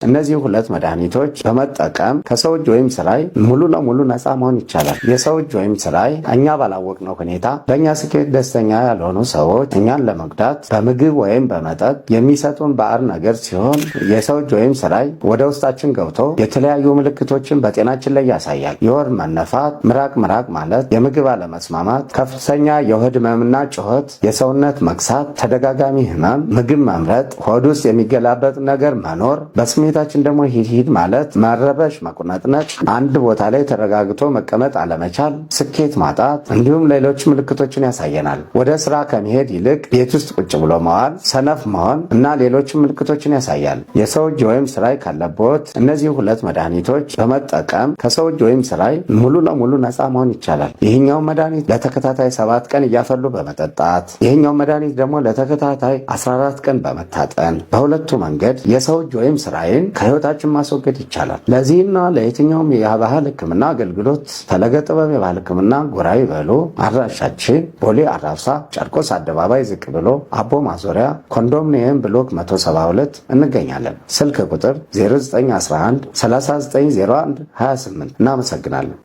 እነዚህ ሁለት መድኃኒቶች በመጠቀም ከሰው እጅ ወይም ስራይ ሙሉ ለሙሉ ነፃ መሆን ይቻላል። የሰው እጅ ወይም ስራይ እኛ ባላወቅነው ሁኔታ በእኛ ስኬት ደስተኛ ያልሆኑ ሰዎች እኛን ለመጉዳት በምግብ ወይም በመጠጥ የሚሰጡን ባዕድ ነገር ሲሆን፣ የሰው እጅ ወይም ስራይ ወደ ውስጣችን ገብቶ የተለያዩ ምልክቶችን በጤናችን ላይ ያሳያል። የሆድ መነፋት፣ ምራቅ ምራቅ ማለት፣ የምግብ አለመስማማት፣ ከፍተኛ የሆድ ህመምና ጩኸት፣ የሰውነት መክሳት፣ ተደጋጋሚ ህመም፣ ምግብ መምረጥ፣ ሆድ ውስጥ የሚገላበጥ ነገር መኖር፣ በስሜታችን ደግሞ ሂድ ሂድ ማለት፣ መረበሽ፣ መቁነጥነጥ፣ አንድ ቦታ ላይ ተረጋግቶ መቀመጥ አለመቻል፣ ስኬት ማጣት እንዲሁም ሌሎች ምልክቶችን ያሳየናል። ወደ ስራ ከመሄድ ይልቅ ቤት ውስጥ ቁጭ ብሎ መዋል፣ ሰነፍ መሆን እና ሌሎች ምልክቶችን ያሳያል። የሰው እጅ ወይም ስራይ ካለቦት እነዚህ ሁለት መድኃኒቶች በመጠቀም ከሰው እጅ ወይም ስራይ ሙሉ ለሙሉ ነፃ መሆን ይቻላል። ይህኛው መድኃኒት ለተከታታይ 7 ቀን እያፈሉ በመጠጣት፣ ይህኛው መድኃኒት ደግሞ ለተከታታይ 14 ቀን በመታጠን በሁለቱ መንገድ የሰው እጅ ወይም ስራይን ከህይወታችን ማስወገድ ይቻላል። ለዚህና ለየትኛውም የባህል ሕክምና አገልግሎት ፈለገ ጥበብ የባህል ሕክምና ጎራ ይበሉ። አድራሻችን ቦሌ አራብሳ ጨርቆስ አደባባይ ዝቅ ብሎ አቦ ማዞሪያ ኮንዶሚኒየም ብሎክ 172 እንገኛለን። ስልክ ቁጥር 0911 3901 28። እናመሰግናለን።